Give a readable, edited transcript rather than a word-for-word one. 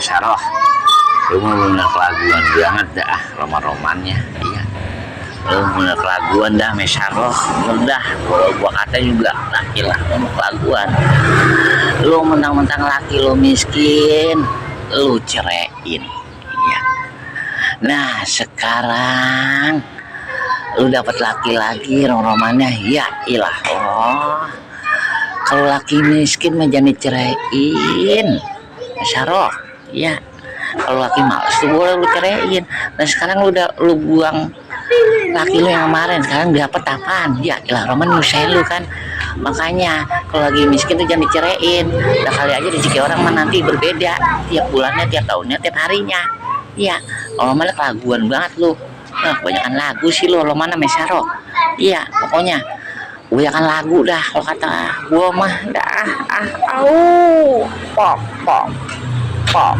Saroh, lu mau bener kelaguan banget dah roman-romannya. Iya, lu bener kelaguan dah Mesaroh. Udah kalau gua kata juga laki lah kelaguan. Lu mentang-mentang laki lu miskin, lu ceraiin. Iya. Nah sekarang lu dapat laki lagi romannya, ya ilah. Oh, kalau laki miskin mah jangan diceraiin Saroh. Ya, kalau laki males tuh boleh lu ceraiin. Dan sekarang lu buang laki lu yang kemarin, sekarang dapat apaan? Ya ilah roman nyusahin lu kan. Makanya kalau lagi miskin tuh jangan diceraiin. Udah kali aja rezeki orang mah nanti berbeda tiap bulannya, tiap tahunnya, tiap harinya. Iya, kalau malah kelaguan banget lu. Nah, kebanyakan lagu sih lo mana Mesaro. Iya, pokoknya kebanyakan lagu dah kalau kata gua mah dah. Pok pok pok.